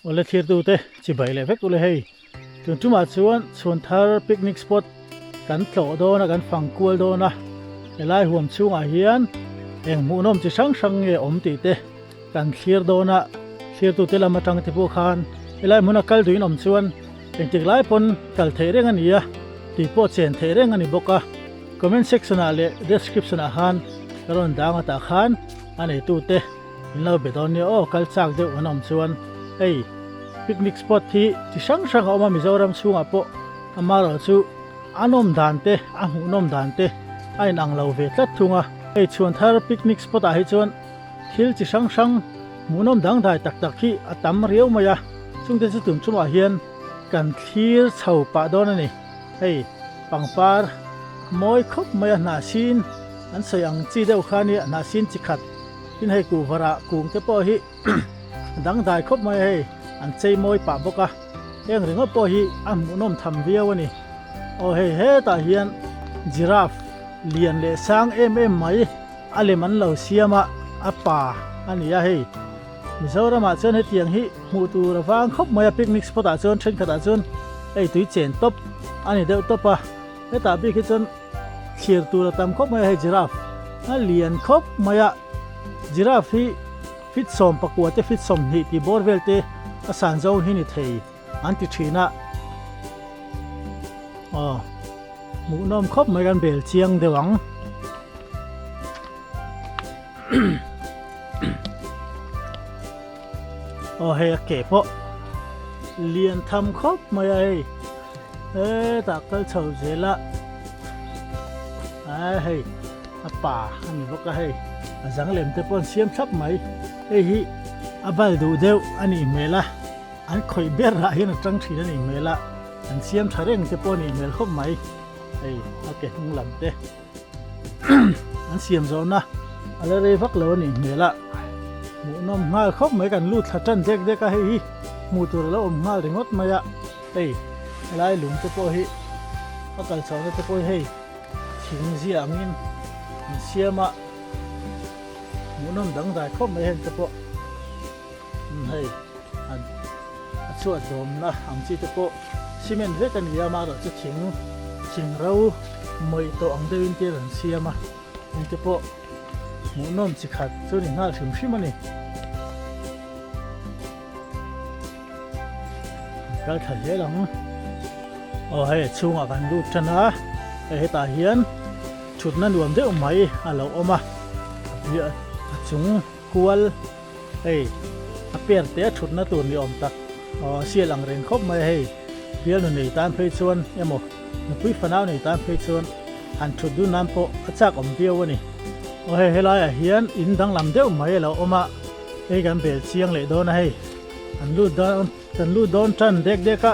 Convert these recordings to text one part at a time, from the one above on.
Awle thirtute chibai leh vek ule hei. Tun tumah chuan chhuan thar picnic spot kan tlawh dawn a, kan fang kual dawn a. Helai huam chhungah hian eng hmuhnawm chi hrang hrang nge awm tih te kan thlir dawn a. Thirtute lam atang te pawh khan helai hmuna kal duhin awm chuan engtik lai pawn kal theih reng a ni a, tui pawh chen theih reng a ni bawk a. Comment section ah leh description ah khan ka rawn dang atah khan a neitute In lo be dawn nia aw, kal chak deuh an awm chuan hei picnic spot hi chi hrang hrang a awm a Mizoram chhungah pawh amaherawh chu a nawm dan te a hmuhnawm dan te a inang lo ve tlat thung a. Hei Chhuanthar picnic spot ah hi chuan thil chi hrang hrang hmuhnawm dangdai tak tak hi a tam riau mai a, chungte chu tun tumah hian kan thlir chho pah dawn a ni. Hei pangpar mawi khawp mai a hnahsin an sawi ang chi deuh kha nia hnahsin chi khat. Tin hei kuhvarah kung te pawh hi dangdai khawp mai a hei an chei mawi pah bawk a, heng ringawt pawh hi a hmuhnawm tham viau a ni. Aw hei hetah hian giraffe lian leh sang em em mai a lem an lo siam a, a pa a ni a hei. Mizoramah chuan hetiang hi hmuh tur a vang khawp mai a picnic spot ah chuan thenkhatah chuan hei tui chen tawp a ni deuh tawp a, hetah bik hi chuan Thlir tur a tam khawp mai a hei giraffe a lian khawp mai a, giraffe hi feet 19 te feet 20 tih bawr vel te a san zo hi ni thei an ti thin a, aw hmuhnawm khawp mai kan bel chiang deuh ang. Aw hei a ke pawh lian tham khawp mai a hei hetah kal chho zel a a hei a pa a ni bawk a hei a zang lem te pawh an siam thlap mai hei hi a bal duh deuh a nih hmel a an khawih ber ah hian a tang thin a nih hmel a an siam tha reng te pawh a nih hmel khawp mai hei a ke hnung lam te. An siam zawhna a la rei vak lo a nih hmel a, hmuhnawm nghal khawp mai kan lut thla tan dek dek a hei hi hmuh tur a lo awm nghal ringawt mai a, hei helai lung te pawh hi a kal chhohna te pawh hi hei thing zia angin an siam a, hmuhnawm dangdai khawp mai heng te pawh hei a chhuat dawmna ang chi te pawh cement vek a ni a amaherawhchu thing thing ro mawih tawh ang deuhin te an siam a heng te pawh hmuhnawm chi khat chu ni nghal hrim hrim a ni. Kal thla zel ang aw hei chhungah kan lut tan a hei hetah hian thutna nuam deuh mai a lo awm a a chung kual Hei a per te a thutna tur ni awm tak aw a sial ang reng khawp mai a hei bialnu nei tan phei chuan emaw nupui fanau nei tan phei chuan han thut dun nan pawh a chak awm viau a ni. Aw hei helaiah hian in danglam deuh mai a lo awm a hei kan bel chiang leh dawn a hei an lut dawn kan lut dawn tan dek dek a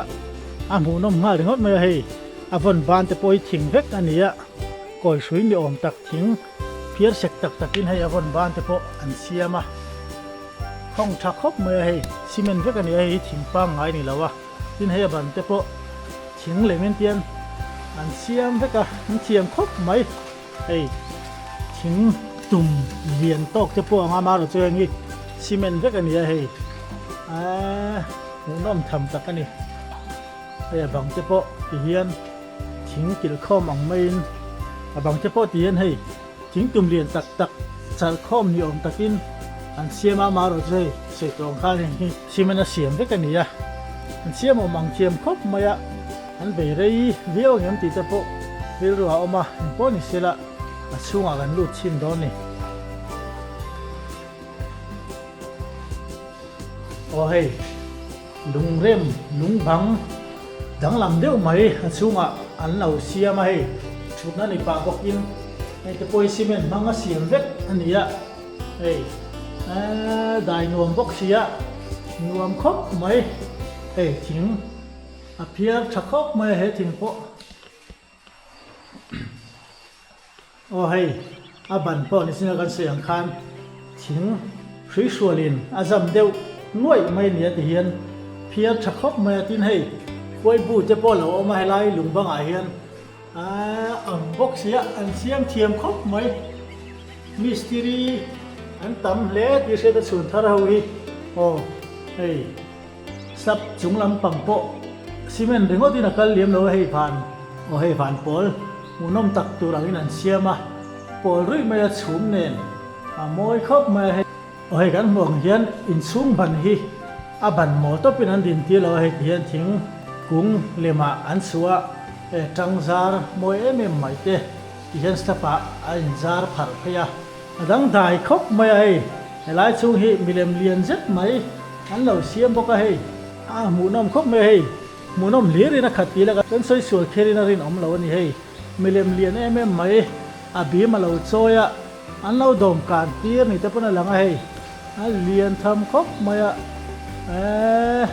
a hmuhnawm nghal ringawt mai a hei a vawn ban te pawh hi thing vek a ni a kawi hrui ni awm tak thing Phiar sek tak takin hei a vawn ban te pawh an siam a, khawng tha khawp mai a hei, cement vek a ni a hei hi thing pangngai a ni lo a, tin hei a ban te pawh thing lem in tian an siam vek a, an thiam khawp mai, hei thing tum lian tawk te pawh anga amaherawhchu heng hi cement vek a ni a hei, aaa hmuhnawm tham tak a ni, hei a bang te pawh ti hian. Thing kilh khawm ang maiin a bang te pawh ti hian hei thing tum lian tak tak chalh khawm ni awm takin an siam a, amaherawh chu hei sawi tawh ang khan heng hi cement a siam vek a ni a, an siam awm ang thiam khawp mai a, an bei rei viau ang em tih te pawh rilru a awm a, engpawh ni sela a chhungah kan lut chhin dawn a ni. Aw hei. Lungrem, lungbang danglam deuh mai a chhungah an lo siam a hei, thutna ni pah bawkin hei te pawh hi cement hmang a siam vek a ni a, hei eee dai nuam bawk si a, nuam khawp mai, hei thing a phiar tha khawp mai a he thing pawh. Aw hei, a ban pawh ni sin a kan sawi ang khan thing hrui hrualin a zam deuh nuaih mai nia ti hian phiar tha khawp mai a tin hei khuai bu te pawh a lo awm a helai lung bangah hian aaa ang bawk sia an siam thiam khawp mai mistiri an tam hle tih hriat a chhun thar ho hi aw hei. Slab chung lampang pawh cement ringawt in a kal liam lo a hei van aw hei van pawl hmuhnawm tak tur angin an siam a pawl ruih mai a chhum nen a mawi khawp mai a hei. Aw hei kan hmuh ang hian inchhung ban hi a ban mawl tawpin an din tir lo a hei ti hian thing kung lemah an chhuah a hei tang zar mawi em em mai te ti hian slab ah a in zar pharh phei a a dangdai khawp mai a hei helai chhung hi milem lian zet mai an lo siam bawk a hei a hmuhnawm khawp mai a hei hmuhnawm hlir in a khat tih laka kan sawi sual kher in a rinawm lo a ni hei milem lian em em mai a bim a lo chawi a. An lo dawm kan tir ni te pawn a lang a hei, a lian tham khawp mai a, eeh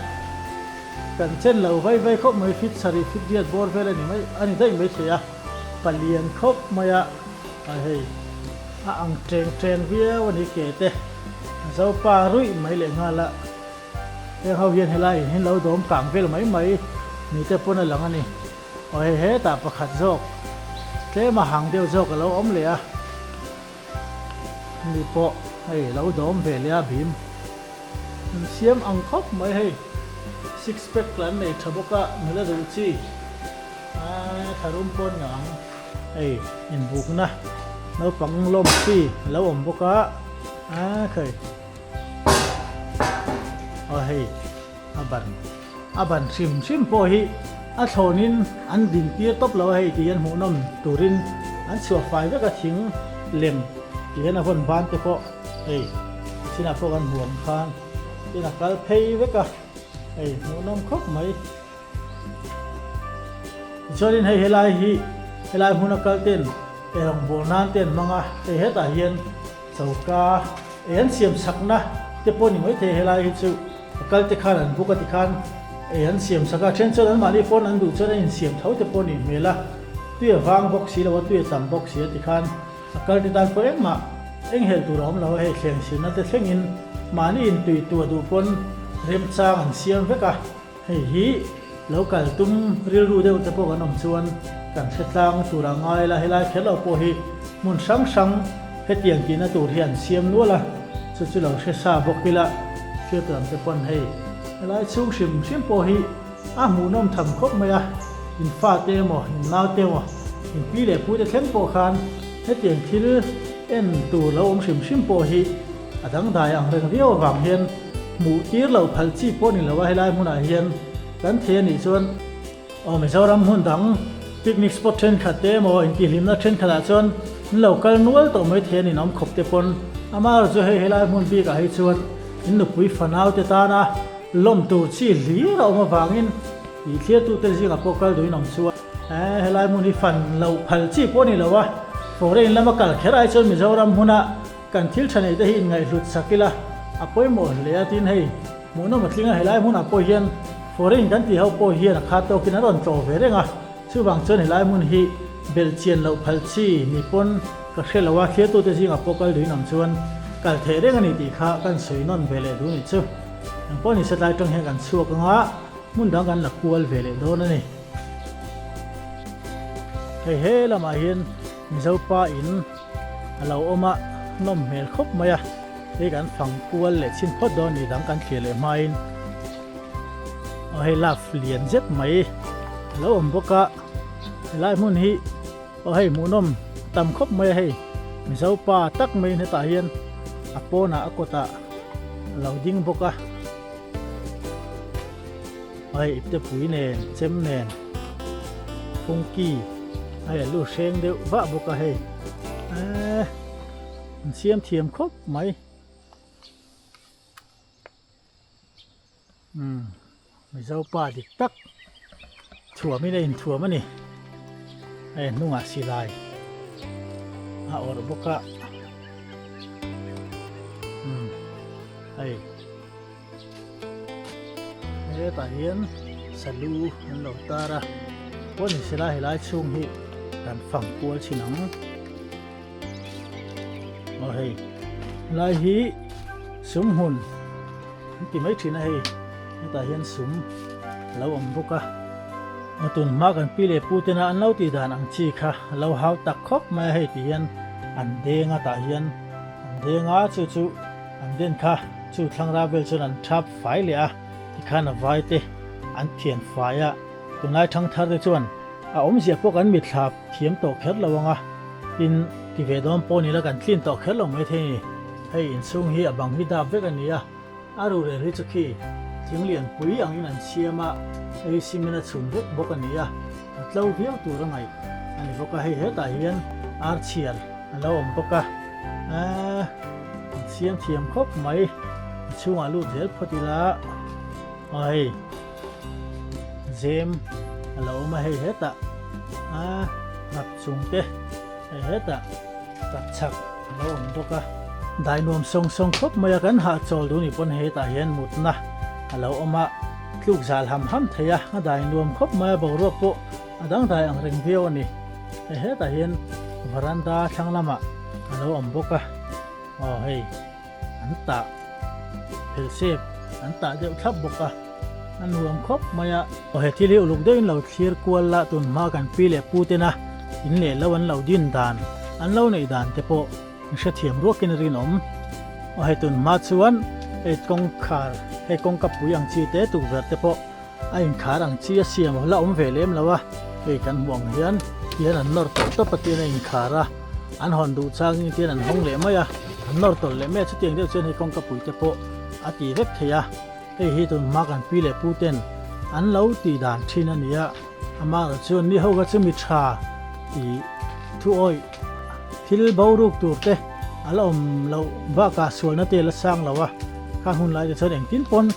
kan chen lo vai vai khawp mai fit sarih fit riat bawr vel a ni mai a ni daih mai thei a, palian khawp mai a, a hei a ang teng teng viau a ni ke te, a zopa ruih mai leh nghal a, heng ho hian helai in lo dawm kang vel mai mai ni te pawn a lang a ni. Aw hei hetah pakhat zawk tlem a hang deuh zawk a lo awm leh a, mi pawh hei lo dawm ve leh a bim an siam ang khawp mai hei six pack la an nei tha bawk a nula duh chi aaa tharum pawn nga ang hei inbukna naupang lawm chi a lo awm bawk a aaa khawi aw hei a ban. A ban hrim hrim pawh hi a thlawnin an din tir tawp lo a hei ti hian hmuhnawm turin an chhuah fai vek a thing lem ti hian a vawn ban te pawh hei chinah pawh kan hmu ang khan tin a kal phei vek a hei hmuhnawm khawp mai. Tichuanin hei helai hi helai hmuna kal ten eirawngbawl nan te an hmang a hei hetah hian choka ei an siam chakna te pawh ni maithei helai hi chu. A kal te khan an buk a ti khan ei an siam sak a, then chuan anmahni pawn an duh chuan an insiam tho te pawh a nih hmel a, tui a vang bawk si lo a, tui a tam bawk si a ti khan a kal te tan pawh engmah enghelh tur a awm lo a, hei thleng sirna te thlengin mahni intui tu a duh pawn remchang an siam vek a, hei hi lo kal tum rilru deuh te pawh kan awm chuan kan hre tlang tur a ngai la, helai kher lo pawh hi hmun hrang hrang hetiang tihna tur hi an siam nual a, chu chu lo hre sa bawk ila hriat lam te pawn hei helai chhung hrim hrim pawh hi a hmuhnawm tham khawp mai a, in fate emaw in naute emaw in pi leh pute thleng pawh khan hetiang thil en tur lo awm hrim hrim pawh hi a dangdai ang reng viau avang hian hmuh tir loh phal chi pawh ni lo a helai hmunah hian kan thei a nih chuan Aw Mizoram hmun dang picnic spot thenkhat te emaw intihhlimna thenkhat ah chuan an lo kal nual tawh mai thei an inawm khawp te pawn amaherawh chu hei helai hmun bik ah hi chuan in nupui fanau te tana lawm tur chi hlir a awm avangin ih thliartu te zingah pawh kal duhin awm chuan eh helai hmun hi fan loh phal chi pawh a ni lo a foreign lama kal kher ai chuan Mizoram hmuna kan thil tha nei te hi inngaihhlut sak ila a pawimawh hle a tin hei Hmuhnawm a tling a, helai hmunah pawh hian foreign kan tih ho pawh hian a khat tawkin an rawn tlawh ve reng a, chuvang chuan helai hmun hi belh chian loh phal chi ni pawn ka hre lo a, thliartute zingah pawh kal duhin awm chuan kal theih reng a ni tih kha kan sawi nawn ve leh duh a nih chu. Engpawh ni se tlai tang hian kan chhuak ang a, hmun dang kan la kual ve leh dawn a ni. Hei he lamah hian Mizopa in a lo awm a, nawm hmel khawp mai a. Hei kan fang kual leh chhin phawt dawn ni dang kan thlir leh hmain aw hei love lian zet mai a lo awm bawk a helai hmun hi aw hei hmuhnawm tam khawp mai a hei Mizo pa tak maiin hetah hian a pawnah a kawtah a lo ding bawk a aw hei ipte pui nen chem nen fungki hei a lu hreng deuh vah bawk a hei eee. An siam thiam khawp mai. Umm Mizo pa dik tak thuamin a inthuam a ni. Hei hnungah silai a awrh bawk a. Umm hei hetah hian salu an lo tar a. Pawh ni sela helai chhung hi kan fang kual thin ang. Aw hei lai hi sum hmun an ti mai thin a hei hetah hian sum a lo awm bawk a aw tun hma kan pi leh pu tena an lo tih dan ang chi kha a lo hau tak khawp mai a hei ti hian an deng a tah hian an deng a chu chu an den kha chu thlangra vel chuan an thap fai leh a. khan a vai te an thian fai a, tunlai thangthar te chuan a awmzia pawh kan mitthla thiam tawh kher lo ang a, tin ti ve dawn pawh ni la kan tlin tawh kher lo maithei a ni. Hei inchhung hi a bang hi dap vek a ni a. A rurel hi chu khi thing lian pui angin an siam a, hei cement a chhun vek bawk a ni a, a tlo viau tur a ngaih a ni bawk a, hei hetah hian ar chhiar a lo awm bawk a, aaa an siam thiam khawp mai, a chhungah lut zel phawt ila aw hei zem a lo awm a, hei hetah aaa rap chung te hei hetah. Tak chak a lo awm bawk a. Dai nuam sawng sawng khawp mai a, kan hahchawl duh ni pawn hetah hian mutna a lo awm a, tluk zal ham ham thei a, a dai nuam khawp mai a, boruak pawh a dangdai ang reng viau a ni. Hei hetah hian varanda thlang lamah a lo awm bawk a, aw hei an tah phelsep an tah deuh thlap bawk a, a nuam khawp mai a. Aw he thil hi uluk deuhin lo thlir kual la, tun hma kan pi leh pu tena in leh lo an lo din dan, an lo neih dan te pawh in hrethiam ruakin a rinawm. Aw hei tun hma chuan hei kawngkhar, hei kawngka pui ang chi te tukverh te pawh a inkhar ang chi a siam la awm ve lem lo a, hei kan hmuh ang hian tihian an nawr tawlh tawp a tihian a inkhar a, an hawn duh changin tihian an hawng leh mai a, an nawr tawlh leh mai a, chutiang deuh chuan hei kawngka pui te pawh a ti vek thei a, hei hi tun hma kan pi leh pu ten an lo tih dan thin a ni a, amaherawh chuan ni ho kha chu mi tha tih thu awih thil boruk tur te a la awm loh bakah sualna te a la sang lo a, khang hun lai te chuan engtin pawn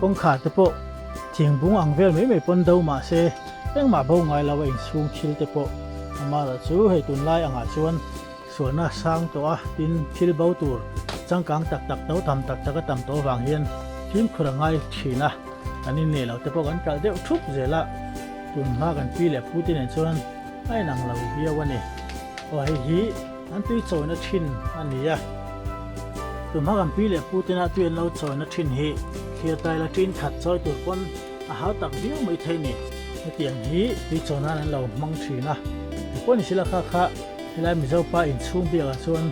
Kawngkhar te pawh thingbung ang vel mai mai pawn do mah se engmah bo ngai lo a inchhung thil te pawh amaherawh chu hei tunlai angah chuan sualna sang tawh a tin thil bo tur changkang tak tak to tam tak tak a tam tawh avang hian fimkhur a ngai thin a kan innei lo te pawh kan kalh deuh thup zel a tun hma kan pi leh pu te nen chuan a inang lo viau a ni. Aw hei hi an tui chawina thin a ni a, tumha kan pi leh pu tena tui an lo chawina thin hi thlir taila tin khat chawi tur pawn a hau tak viau mai thei ni. Hetiang hi tui chaw nan an lo hmang thin a, ti pawh ni sila kha kha helai Mizo pa inchhung biakah chuan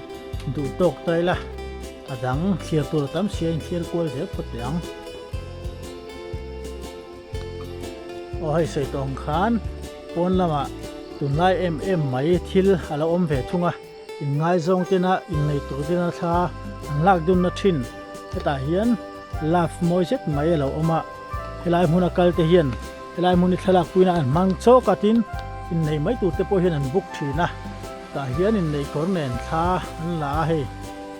duh tawk taila a dang thlir tur a tam si a inthlir kual zel phawt teh ang. Aw hei sawi tawh ang khan pawn lamah tunlai em em mai thil a lo awm ve thung a, inngaizawng tena innei tur tena thla an lak dunna thin hetah hian love mawi zet mai a lo awm a, helai hmuna kal te hian helai hmun hi thlalak puina an hmang chawk a tin innei mai tur te pawh hian an book thin a, tah hian innei kawr nen thla an la a hei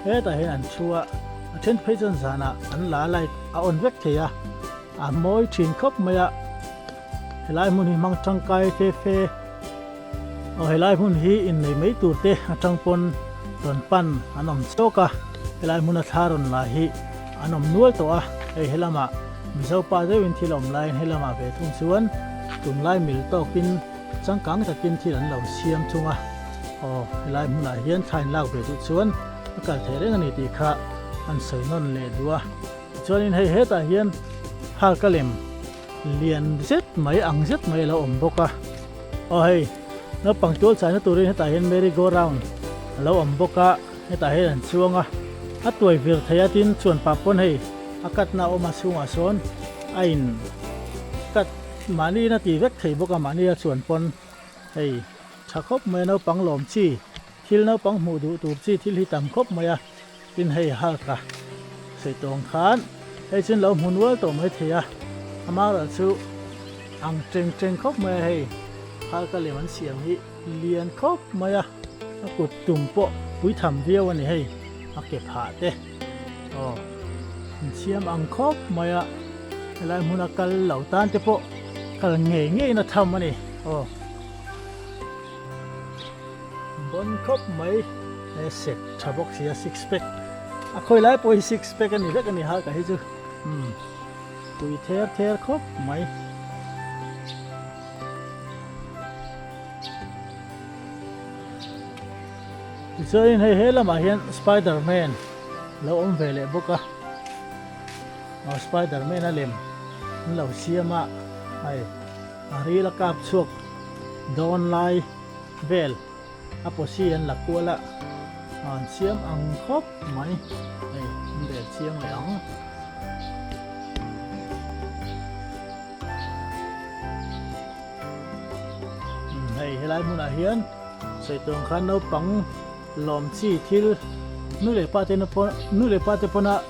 hetah hian an thu a, a then phei chuan zanah an la a light a on vek thei a. A mawi thin khawp mai a, helai hmun hi hmang tangkai fe fe aw helai hmun hi innei mai tur te atang pawn rawn pan an awm chawk a, helai hmuna thla rawn la hi an awm nual tawh a, hei helamah Mizo pa deuhin thil a awm laiin helamah ve thung chuan tunlai mil tawkin changkang takin thil an lo siam thung a, aw helai hmunah hian thla in lak ve duh chuan a kal theih reng a ni tih kha an sawi nawn leh duh a. Chuanin hei hetah hian halka lem lian zet mai ang zet mai a lo awm bawk a. Aw hei naupang tual chaina turin hetah hian merry go round a lo awm bawk a, hetah hian an chuang a, a tuai vir thei a tin chuan pah pawn hei a katna a awm a chhungah sawn a in cut mahni in a ti vek thei bawk a mahni a chuan pawn hei tha khawp mai a naupang lawm chi thil naupang hmuh duh tur chi thil hi tam khawp mai a. Tin hei halka sawi tawng khan hei chu an lo hmu nual tawh mai thei a, amaherawh chu ang teng teng khawp mai a hei halka lem an siam hi lian khawp mai a, a kut tum pawh pui tham viau a ni hei a ke phah te aw an siam ang khawp mai a helai hmuna kal lo tan te pawh kal ngei ngei in a tham a ni aw. Bon khawp mai he sek tha bawk si a six pack a khawi lai pawh hi six pack a ni vek a ni halka hi chu umm tui ther ther khawp mai. Tichuanin hei he lamah hian spider man lo awm ve leh bawk a aw spider man a lem an lo siam a hei a ril a kap chhuak dawn lai. Vel a pawsi an la kual a, an siam ang khawp mai. Hei an bel chiang leh ang. Helai hmunah hian sawi tur ang khan naupang lawm chi thil nu leh pa te nu leh pa te pawna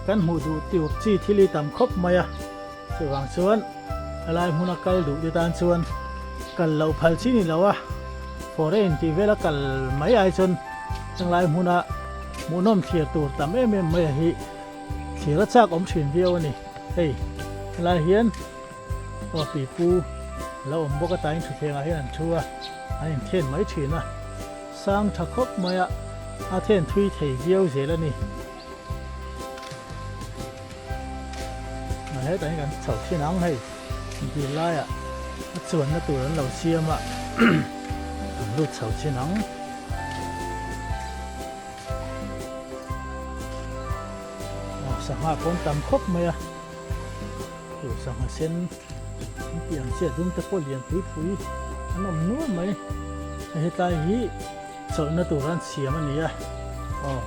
kan hmuh duh tur chi thil hi tam khawp mai a. Chuvang chuan helai hmuna kal duh te tan chuan kal loh phal chi ni lo a, foreign tih vela kal mai ai chuan changlai hmuna hmuhnawm thlir tur tam em em mai a hi thlir a chak awm thin viau a ni. Hei helai hian aw pipu lo awm bawk a tain thutthlengah hian an thu a, an inthen mai thin a, sang tha khawp mai a, a then thui thei viau zel a ni. Hetah hian kan chho thin ang hei dil laiah a chuanna tur an lo siam a an lut chho thin ang. Aw sangha pawh an tam khawp mai a chu sangha sen an tih ang chiah dum te pawh lian pui pui an awm nual mai hei hetlai hi chawlhna tur an siam a ni a aw.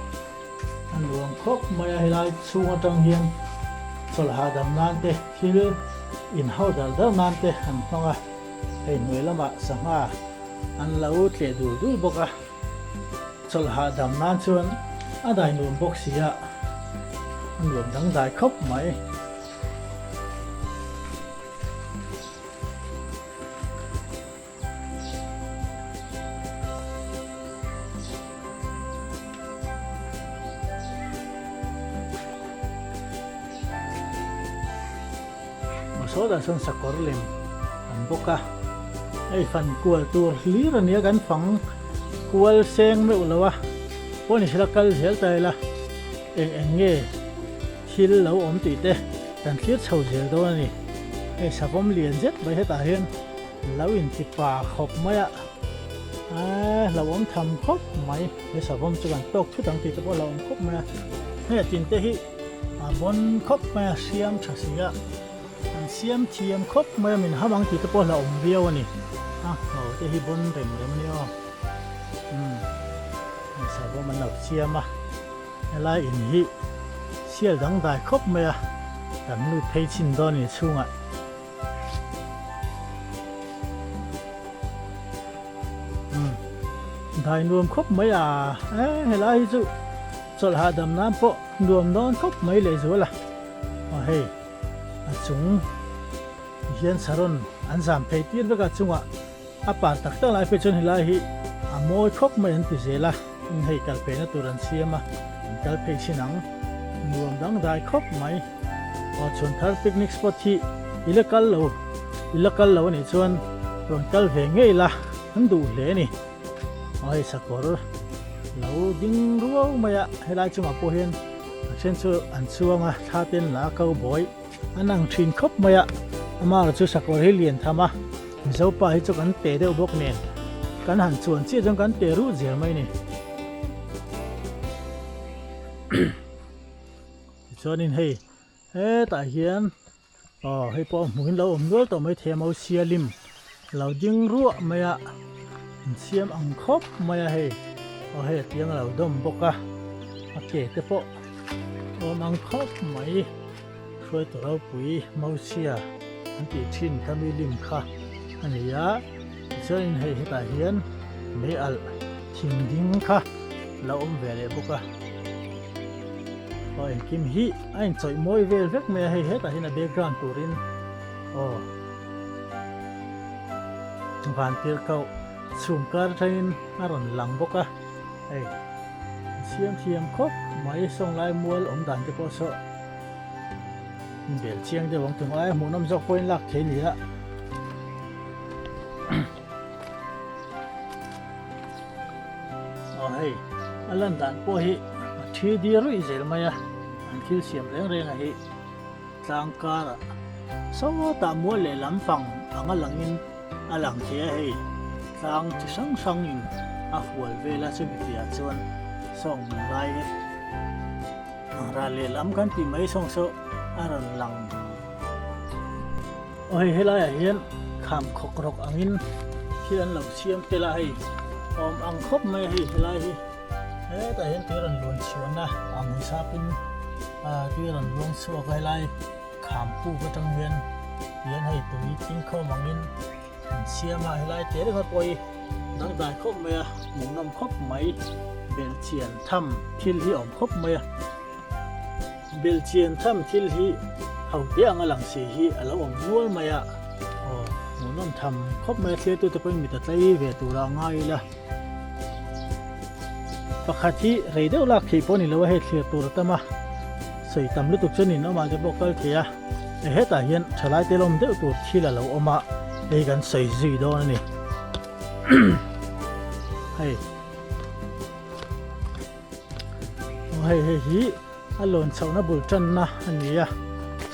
A nuam khawp mai a, helai chhung atang hian chawlh hahdam nan te thil inhau dar dar nan te an hmang a, hei hnuai lamah sangha an lo tleh dul dul bawk a, chawlh hahdam nan chuan a dai nuam bawk si a, a nuam dangdai khawp mai. Sawtah sawn sakawr lem an bawk a, hei fan kual tur hlir a nia kan fang kual seng meuh lo a, pawh ni sela kal zel ta ila eng eng nge thil lo awm tih te kan thlir chho zel dawn a ni, hei savawm lian zet mai hetah hian. Lo inti pa khawp mai a, aaa hlauhawm tham khawp mai, he savawm chu kan tawk thut ang tih te pawh a hlauhawm khawp mai a, hei a tin te hi a bawn khawp mai a, hriam tha si a, an siam thiam khawp mai a, min ham ang tih te pawh a hlauhawm viau a ni, a ngho te hi bawn rem rem a ni aw, umm hei savawm an lo siam a, helai in hi sial dangdai khawp mai a, kan lut phei chhin dawn a ni chhungah. Dai nuam khawp mai a, e helai hi chu chawlh hahdam nan pawh nuam dawn khawp mai leh zual a, aw hei a chung hian saron an zam phei tir vek a chungah a par tak tak lai phei chuan helai hi a mawi khawp mai an ti zel a, in hei kal phei na tur an siam a an kal phei chin ang nuam dangdai khawp mai. Aw Chhunthar picnic spot hi i la kal lo i la kal lo anih chuan rawn kal ve ngei la an duh hle a ni. Aw hei sakawr lo ding ruau mai a helai chungah pawh hian a then chu an chuang a thla ten la a ko bawi an ang thin khawp mai a amaherawh chu sakawr hi lian tham a Mizopa hi chu kan te deuh bawk nen kan han chuan chiah chuan kan te ruh zel mai a ni. Tichuanin hei hetah hian aw hei pawh hmuhin lo awm nual tawh mai thei a Mausialim lo ding ruah mai a an siam ang khawp mai a hei aw hei a tiang a lo dawm bawk a a ke te pawh awm ang khawp mai hruaitu ropui Mausia an tih thin kha mi lim kha a ni a tichuanin hei hetah hian mei alh thing ding kha lo awm ve leh bawk a. Aw engkim hi a inchawih mawi vel vek mai a hei hetah hian a background turin aw van tirh koh chhum kar atangin a rawn lang bawk a hei an siam thiam khawp mai sawnglai mual awm dan te pawh saw bel chiang deuh ang tum aia hmuhnawm zawk pawhin lak thei a ni a. Aw hei a lan dan pawh hi a thi dir ruih zel mai a an thil siam reng reng a hi tlang karah sawtah mual leh lampang anga langin a lang thei a hei tlang chi hrang hrang in a hual vel a chumi piahah chuan sawng lai ral leh lam kan tih mai sawng saw a rawn lang. Aw hei helaiah hian kham khawk rawk angin thil an lo siam tel a hei awm ang khawp mai a hei helai hi hetah hian tui rawn luan chhuahna ang hisapin ah tui rawn luang chhuak a helai kham puk atang hian tihian hei tui tingkhawm angin an siam a helai te ringawt pawh hi. Dangdai khawp mai a, hmuhnawm khawp mai, belhchian tham thil hi a awm khawp mai a. Belhchian tham thil hi ho te anga lang si hi a lo awm nual mai a. Aw, hmuhnawm tham khawp mai a, thliartute pawhin mit a tlai ve tura a ngai ila. Pakhat hi rei deuh lak theih pawh a ni lo a, hei thlir tur a tam a, sawi tam lutuk chuan inawmah te pawh kal thei a. Hetah hian thalai te lawm deuh tur thil a lo awm a, hei kan sawi zui dawn a ni. Hei hei hei hi a lawn chhohna bul tanna a ni a,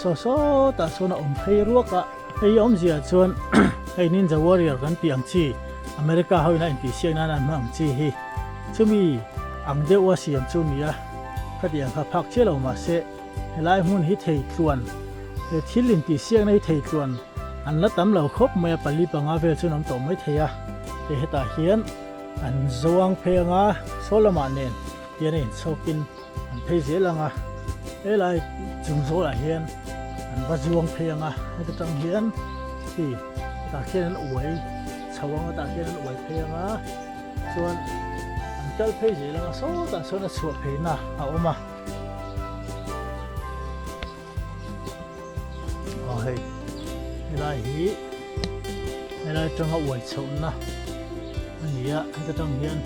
saw sawtah sawn a awm phei ruak a, hei awmzia chuan hei Ninja Warrior kan tih ang chi America ho ina intihsiak nana an hmang ang chi hi chumi ang deuha siam chu a ni a, khatiang kha phak chiah lo mahse. Helai hmun hi thei tluan, he thil intihsiakna hi thei tluan an la tam lo khawp mai a, pali panga vel chuan an awm tawh mai thei a, hei hetah hian an zuang phei anga saw lamah nen hian a inchhawkin an phei zel ang a, helai chung zawlah hian an va zuang phei ang a, heta tang hian khi tah khian an uai chho ang a, tah khian an uai phei ang a, chuan an kal phei zel ang a, sawtah sawn a chhuah pheina a awm a. Aw hei helai hi helai atanga uai chhohna a ni a heta tang hian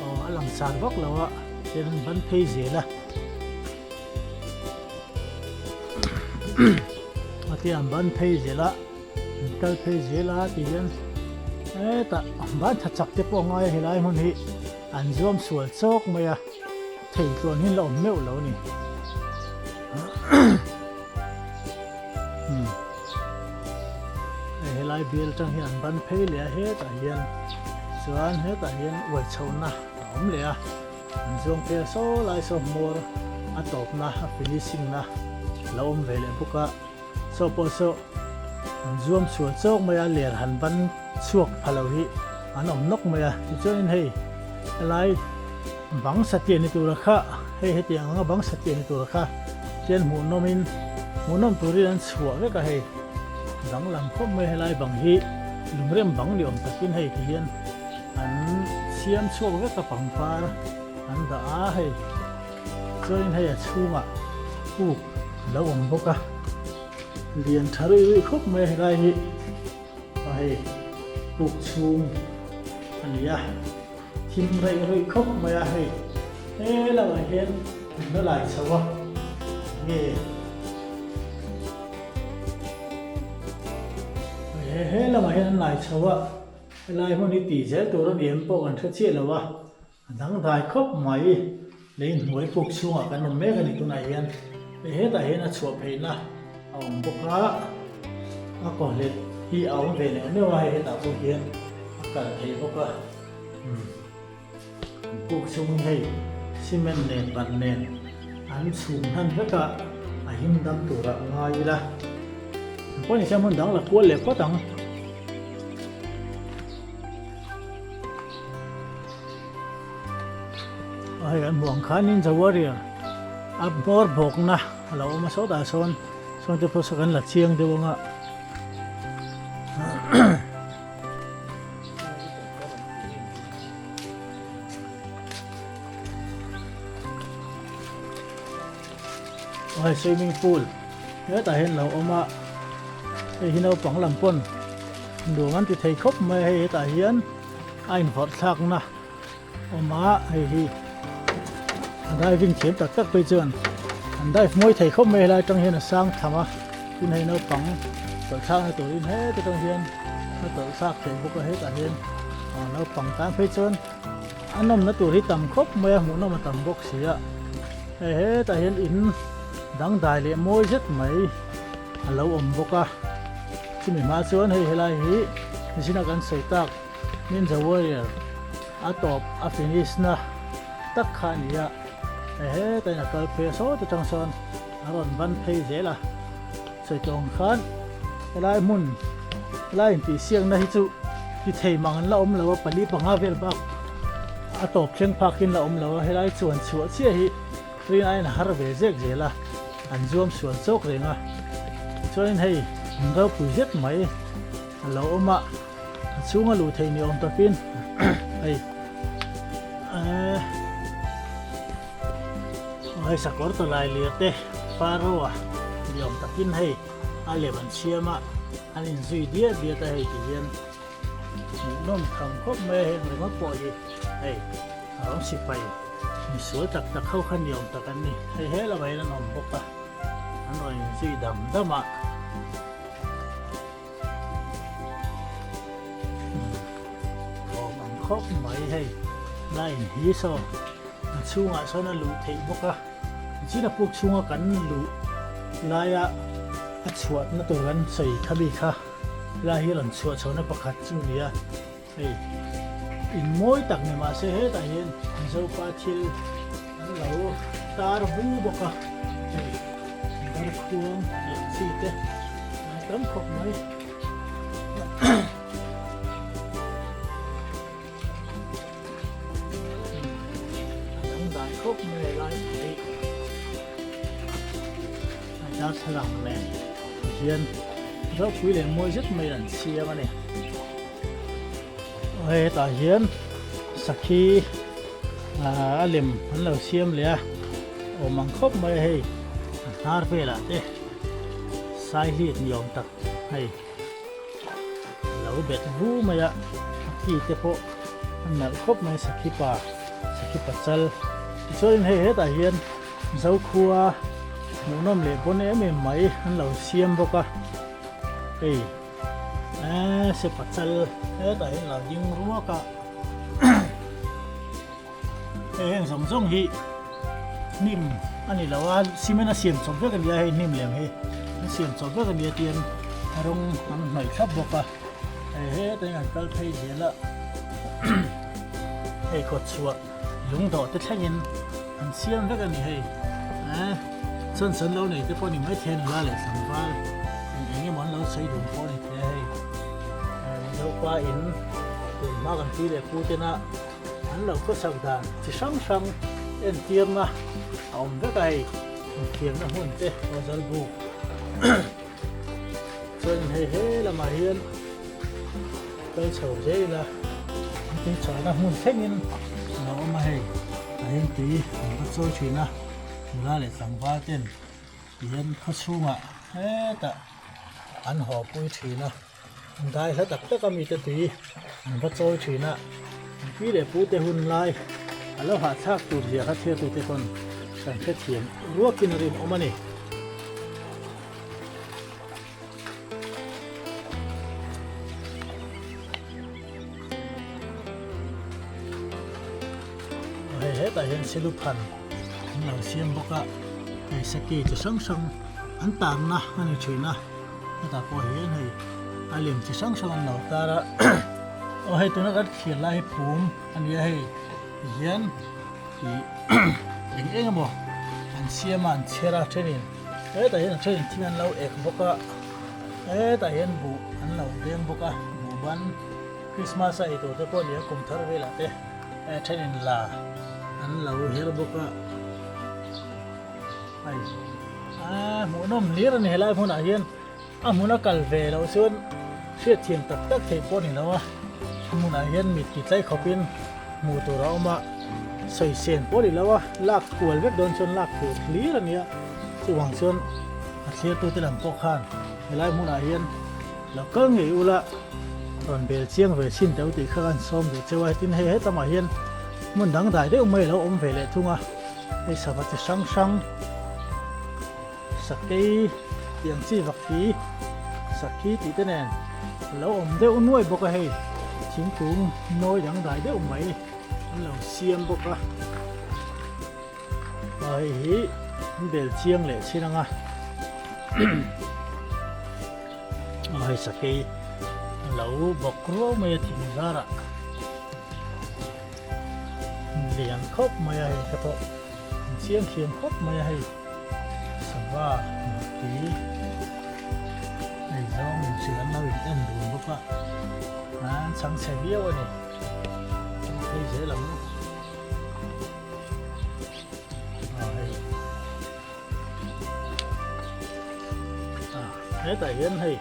aw a lang sar vak lo a tian an ban phei zel a a tian an ban phei zel a an kal phei zel a ti hian hetah ban tha chak te pawh a ngai a helai hmun hi. An zuam sual chawk mai a, thei tluan hi an la awm meuh lo a ni. Hei helai bial atang hian an ban phei leh a hetah hian chuan hetah hian uai chhohna a awm leh a, an zuang phei a saw lai saw hmawr a tawpna a finishing na a lo awm ve leh bawk a, saw pawh saw an zuam sual chawk mai a ler han ban chhuak pha lo hi an awm nawk mai a tichuanin hei helai bang satliah ni tura kha hei hetiang anga bang satliah ni tura kha chuan hmuhnawmin hmuhnawm turin an chhuah vek a hei danglam khawp mai helai bang hi lungrem bang ni awm takin hei ti hian an siam chhuak vek a pangpar an dah a hei chuanin hei a chhungah puk a lo awm bawk a lian tha rui rui khawp mai a helai hi. A hei puk chhung a ni a, thim reih reih khawp mai a hei he lamah hian an la lai chho a nge he he lamah hian an lai chho a helai hmun hi tih zel tur a ni em pawh kan hre chiah lo a a dangdai khawp mai lei hnuai puk chhungah kan awm mek a ni tunah hian hei hetah hian a chhuah pheihna a awm bawk a a kawhlet hi a awm ve neuh neuh a hei hetah pawh hian a kal thei bawk a umm puk chhungin hei cement nen ban nen an chhum hnan vek a a him dam turah ngai ila pawh ni se hmun dang la kual leh phawt ang. Hei an hmuh ang khan Ninja Warrior a hmawr bawkna a lo awm a sawtah sawn sawn te pawh saw kan la chiang deuh ang a. Hei swimming pool hetah hian lo awm a hei hi naupang lam pawn nuam an ti thei khawp mai a hei hetah hian a invawrh thlakna awm a hei hi a diving thiam tak tak phei chuan an dive mawi thei khawp mai helai atang hian a sang tham a tin hei naupang tawlh thlakna turin heta tang hian a tawlh thlak thei bawk a hetah hian naupang tan phei chuan A nawmna tur hi tam khawp mai a, hmuhnawm a tam bawk si a. Hei hetah hian in dangdai leh mawi zet mai a lo awm bawk a. Chumi hma chuan hei helai hi zina kan sawi tak Ninja Warrior a tawp a finish na tak kha a ni a. Hei hetah hian a kal phei a sawt atang sawn a rawn ban phei zel a. Sawi tawh ang khan helai hmun helai intihsiakna hi chu ti thei mang an la awm lo a, pali panga vel bak a tawp thleng phak in la awm lo a, helai chuan chhuah chiah hi rin aiin a har ve zek zel a, an zuam sual chawk reng a, tichuanin hei in ropui zet mai a lo awm a. chhunga luh theih ni awm takin hei hei sakawr tawlai lir te Pharaoh-a ni awm takin hei a lem an siam a an inzui diat diat a hei ti hian hmuhnawm tham khawp mai a heng ringawt pawh hi hei a rawng sipai misual tak tak ho kha ni awm tak an ni hei he lamah hian an awm bawk a an rawn inzui dam dam a. Awm ang khawp mai hei line hi saw a chhungah sawn a luh theih bawk a chin a puk chhunga kan luh laia a chhuahna tur kan sawi kha mi kha helai hi rawn chhuah chhohna pakhat chu a ni a hei in mawi tak ni mahse hetah hian Mizopa thil an lo tar vu bawk a hei darkhuang leh chi te an tam khawp mai. A dangdai khawp mai lai hi a darthlalang nen hian ropui leh mawi zet mai an siam a ni. Hetah hian sakhi a lem an lo siam leh a awm ang khawp mai a hei a hnar velah te saihlit ni awm tak hei lo bet vu mai a a ki te pawh a nalh khawp mai sakhi pa sakhi pachal tichuanin hei hetah hian Zokhua hmuhnawm leh pawn em em mai an lo siam bawk a hei. Eee se pachal hetah hian lo ding ruak a hei heng zawng zawng hi hnim a ni lo a cement a siam chawp vek a nia hei hnim lem hi an siam chawp vek a nia tian a rawng an hnawih thlap bawk a hei hetah hian an kal phei zel a hei kawt chhuah lungdawh te thlengin an siam vek a ni hei eh chuan sawn lo nei te pawh ni maithei a nula leh tlangval eng eng emaw an lo sawi dun pawh a ni thei a hei eh Mizopa in tun hma kan pi leh pu tena an lo khawsak dan chi hrang hrang entirna a awm vek a hei inthiamna hmun te awzal buk chuan hei he lamah hian Kal chho zel ila an tui chahna hmun thlengin a lo awm a hei a hian tui an va chawi thin a nula leh tlangval ten tihian khaw chhungah hetah an haw pui thin a an dai hla tak tak a mite tui an va chawi thin a an pi leh pu te hun lai a lo hahthlak tur zia kha thliartute pawn kan hrethiam ruakin a rinawm a ni. Hei hetah hian siluphan an lo siam bawk a hei seki chi hrang hrang an tarna a ni thin a hetah pawh hian hei a lem chi hrang hrang an lo tar a aw hei tuna kan thlir lai hi phum a ni a hei tihian ih eng eng emaw an siam a an chher a thenin Hetah hian a thenin thing an lo ek bawk a, hetah hian buh an lo deng bawk a, buh ban Christmas a eitur te pawh a ni a, kum thar velah te thenin la an lo her bawk a, hei aaa hmuhnawm hlir a ni helai hmunah hian a hmun a kal ve loh chuan hriatthiam tak tak theih pawh a ni lo a, a hmunah hian mit ti tlai khawpin hmuh tur a awm a, sawi sen pawh a ni lo a, lak kual vek dawn chuan lak tur hlir a nia, chuvang chuan a thliartute lam pawh khan helai hmunah hian lo kal ngei ula rawn bel chiang ve chhin teh u tih kha kan sawm duh cheu a, tin hei hetamah hian hmun dangdai deuh mai a lo awm ve leh thung a, hei sava chi hrang hrang. Sakei tih ang chi vak hi sakhi tih te nen a lo awm deuh nuai bawk a hei thingkung mawi dangdai deuh mai an lo siam bawk a aw hei hi an bel chiang leh chin ang a aw hei sakei a lo bawk ruau mai a thing zarah lian khawp mai a hei te pawh an siam thiam khawp mai a hei. Sava murti hei zawng in hrilh an lo in en dun bawk a an chhang chhe viau a ni an phei zel ang ah hei ah hetah hian hei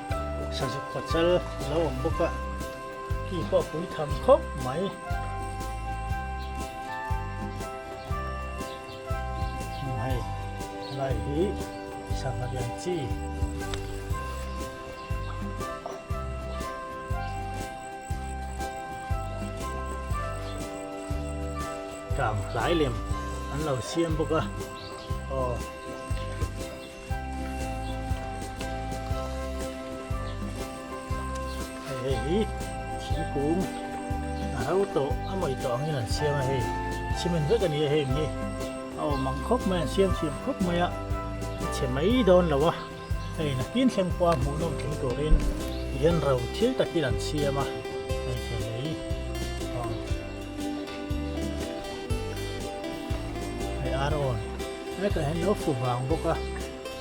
sazuk pachal a lo awm bawk a. Ki pawh pui tham khawp mai. Hei helai hi sangha lian chi. Kang hlai lem an lo siam bawk a aw. Hei hei hi thingkung a ro tawh a mawih tawh angin an siam a hei cement vek a ni a heng hi a awm ang khawp mai an siam thiam khawp mai a a chhe mai dawn lo a hei nakin thleng pawha hmuhnawm tling turin tihian ro thil takin an siam a hei thei lei aw hei ar awn. Hetah hian lo fu vang bawk a,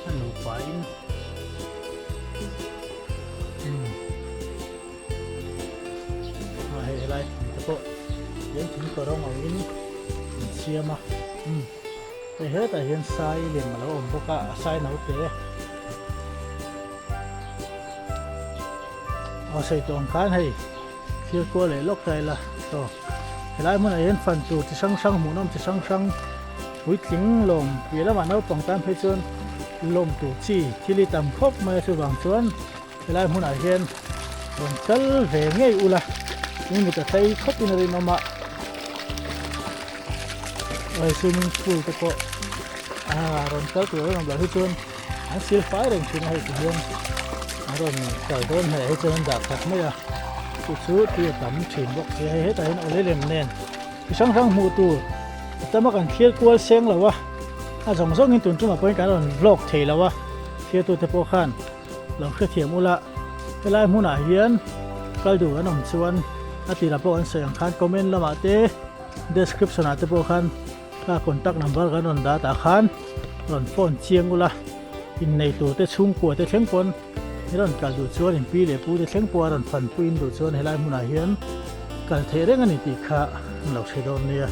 a nupa in umm a hei helai thing te pawh hian thing kawrawng ang in an siam a umm hei hetah hian sai lem a lo awm bawk a a sai naute aw sawi tawh ang khan hei thil kual leh lawk ta ila chaw helai hmunah hian fan tur chi hrang hrang hmuhnawm chi hrang hrang puitling lawm piah lamah naupang tan phei chuan lawm tur chi thil hi tam khawp mai a chuvang chuan helai hmunah hian rawn kal ve ngei ula in mit a tlei khawp in a rinawm a hei swimming pool te pawh ah rawn kal tur a rawn awm loh hi chuan an sil fai reng thin a hei ti hian an rawn kal dawn hmel hi chuan an dah khat mai a chu chu tui a tam thin bawk si a hei hetah hian awle lem nen chi hrang hrang hmuh tur a tam a kan thlir kual seng lo a a zawng zawngin tun tumah pawhin kan rawn vlog thei lo a thirtute pawh khan lo hrethiam ula helai hmunah hian kal duh an awm chuan a tirah pawh kan sawi ang khan comment lamah te description ah te pawh khan Ka contact number kan rawn dah tah khan rawn phone chiang ula, innei tur te chhungkua te thleng pawn i rawn kal duh chuan in pi leh pu te thleng pawh a rawn fanpui in duh chuan helai hmunah hian kal theih reng a ni tih kha an lo hre dawn nia.